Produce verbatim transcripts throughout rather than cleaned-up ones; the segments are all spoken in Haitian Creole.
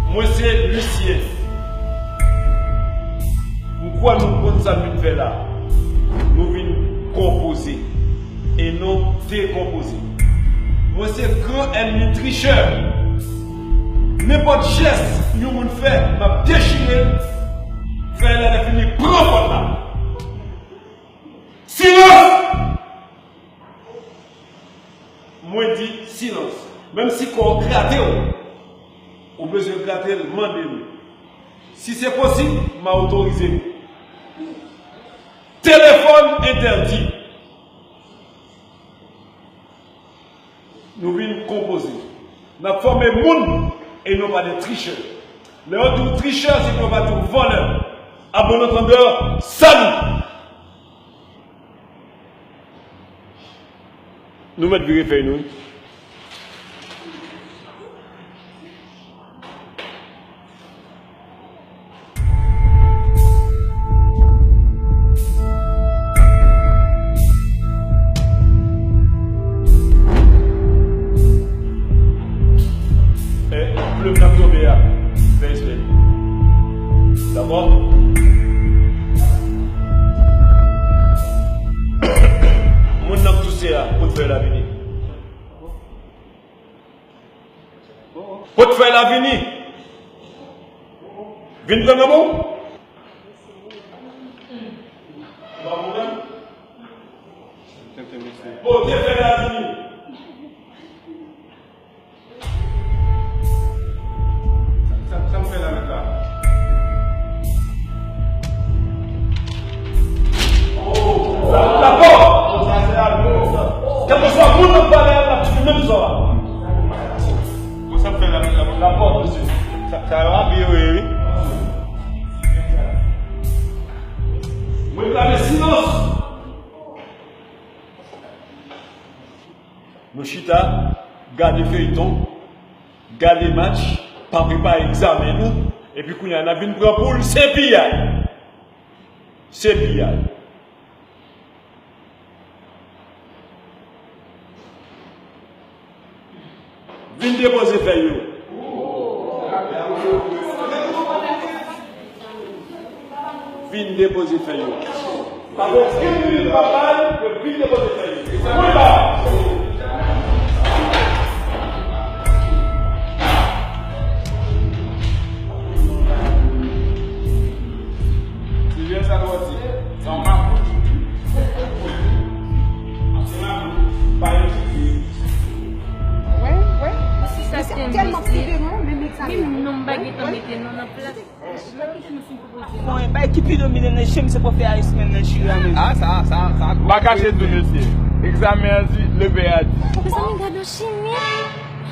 Mwen se Lucien. M kwè nou konn sa n vin fè la. Nou vin konpoze e non dekonpoze. Mwen se gran ènmi trichè. Nenpòt jès yon moun fè, m ap dechire l. Fè lè fini pran pòt la. Silans! Mwen di silans. Menm si kò w grate w, ou bezwen grate l, mande l. Si se posib, m a otorize l. Telefòn entèdi. Nou vin konpoze. N ap fòme moun e non pa de trichè. Lè yo di w trichè, se pou yo pa di w vòlè. A bon antandè, salut! Nou mèt vire fèy nou, wi. Eh, plim k ap tonbe a, fè respè. Dakò? Moun n ap touse a, pot fèy la vini. Pot fèy la vini. Vin pran nan men w. Pote fèy la vini. Sa, sa, sa m fè la mèt la? Sa, sa, sa, sa, sa, sa. Kèlkeswa moun nan pale a, l ap di menm sa. Bon, sa m fè la mèt la? Rapò, mesye. Sa, sa yo ap ye, wi, wi. Mwen reklame silans. Nou chita, gade feyton, gade match, pa prepare egzamen nou, epi kounye a n ap vin pran poul, se piyay. Se piyay. Vin depoze fèy yo. Vin depoze fèy yo. Pa gen okenn minit pa bay, yo vin depoze fèy yo. Mwen la. Silvyen, sa nou di? Sa w mapou. Ap se mapou. Pa yon ti. Wi, wi. Mesye, sa tèlman prive, non, menm egzamen. Menm non, m pa gentan mete non nan plas. Bon, bay ki pi domine nan je m, se pou fè Iceman nan chire a menm. Ah, sa, sa, sa. M pa kache di w, mesye. Egzamen an di, leve a di. Mezanmi, gade yon chimè.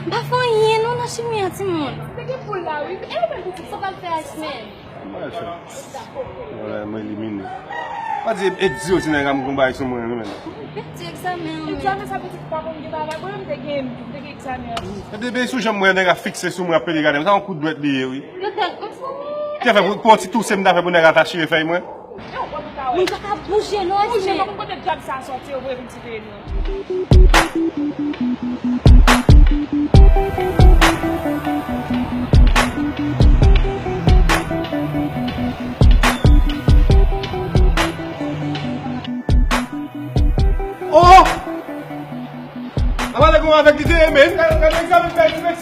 M pa fè anyen non nan chimè an, timoun. Se gen poul la, wi. E ou menm pitit, sa w pral fè Iceman? Mwen elimine. Pa di, e di yo ti nèg a m gon bagay sou mwen, wi, menm. Pèdi egzamen an, wi. Egzamen sa pitit pa konn gen bagay. Mwen menm te gen, m te gen egzamen an. Epi depi sou jan mwen nèg a fikse sou mwen ap pede gade m, sa yon kout dwèt li ye, wi. Yo tèt, mezanmi. Ki fè pou, pou yon ti touse m ta fè pou nèg la ta chire fèy mwen? Moun sa ka bouje non, Esme. Bouje, pa konn kote dyab sa soti, yo voye vin ti peyi nou. Oh! Apa lè gon avèk li te ye, men. Gade, gade egzamen fè, ti men.